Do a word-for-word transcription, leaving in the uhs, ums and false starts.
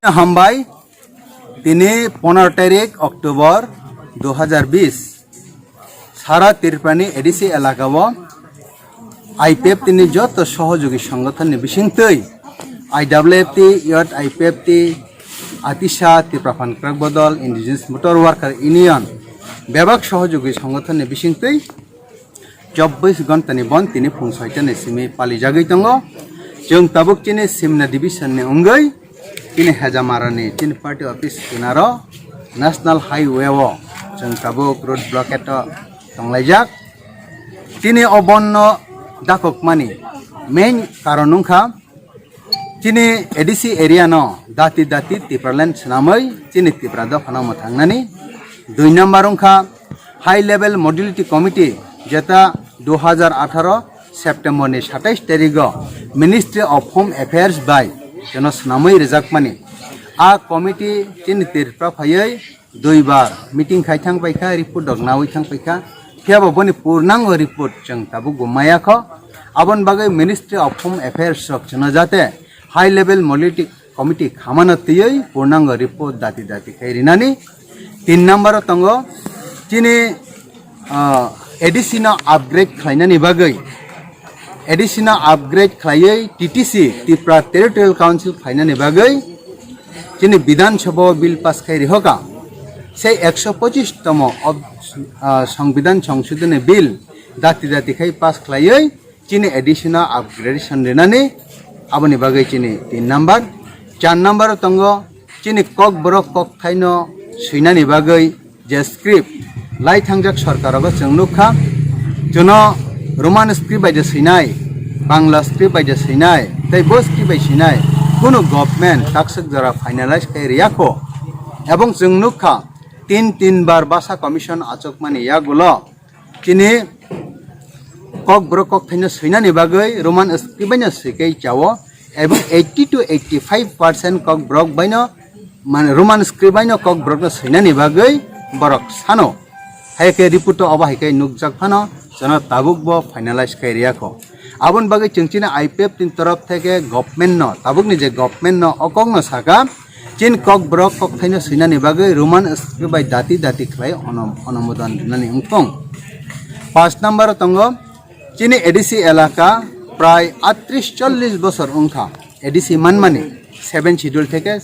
Hambai, tini pondro tarik October dui hajar bis, sara Tripurani A D C elaka o I P F T ni joto sohojogi songothon ni bisingtwi I W F T, Youth I P F T, Atisa, Tipra Phan Kwrak Bodol, Indigenous Motor Worker Union, bebak sohojogi songothon ni bisingtwi chobbish ghonta ni bon tini phung soita ni simi palijagwi tongo. Chwng tabuk chini Simna division ni wngwi tini Hejamara ni chini party office kinaro National Highway o chwng tabuk road blockade o tonglaijak. Tini o bon no dakokmani main karon wngkha chini A D C area no dati dati Tipraland swnamwi chini Tipra dopha no mwthangnani. Dui number wngkha High Level Modality Committee, jeta dui hajar atharo September ni satais tarik o Ministry of Home Affairs bai chwngno swnamwi rwjakmani. A committee chini Tipra phaiwi duibar meeting khai thang paikha, report rok nawi thang paikha. Phiya bo boni purnango report chwng tabuk bo maya kho. Aboni bagwi Ministry of Home Affairs rok chwngno jate High Level Monolithic Committee khamano twiwi purnango report dati dati khai rinani. Tin number o tongo chini, ah, A D C no upgrade khlainani bagwi, A D C no upgrade khlaiwi T T C, Tipra Territorial Council khlainani bagwi chini Bidhan Sabha o bill pass khai rihoka. Sei ekso pochis tomo ob-, ah, Songbidan Songshodhoni bill dati dati khai pass khlaiwi chini A D C no upgradation rinani, aboni bagwi chini tin number. Char number o tongo chini Kokborok kokthaino swinani bagwi je script lai thangjak sorkarogo chwng nukha, chwngno Roman script bai je swinai, Bangla script bai je swinai, tei bo script bai swinai kunu government takswk jora finalize khai riyakho. Ebong chwng nukha tin tin bar basa commission achukmani yagulo chini Kokborok kokthaino swinani bagwi Roman script baino swikai chao, ebong eighty to eighty five percent Kokborok baino, mane, Roman script baino Kokborokno swinani bagwi borok sano. Hai khe report o obo hai khe nukjak phano, chwngno tabuk bo finalize khai riyakho. Aboni bagwi chwng chini I P F T ni torof theke government no, tabukni je government no o kokno saka, chini Kokborok kokthaino swinani bagwi Roman script bai dati dati khlai onom-, onomodon rinani wngthong. Paanch number o tongo chini A D C elaka prai atris chollis bosor wngkha A D C manmani, seven schedule theke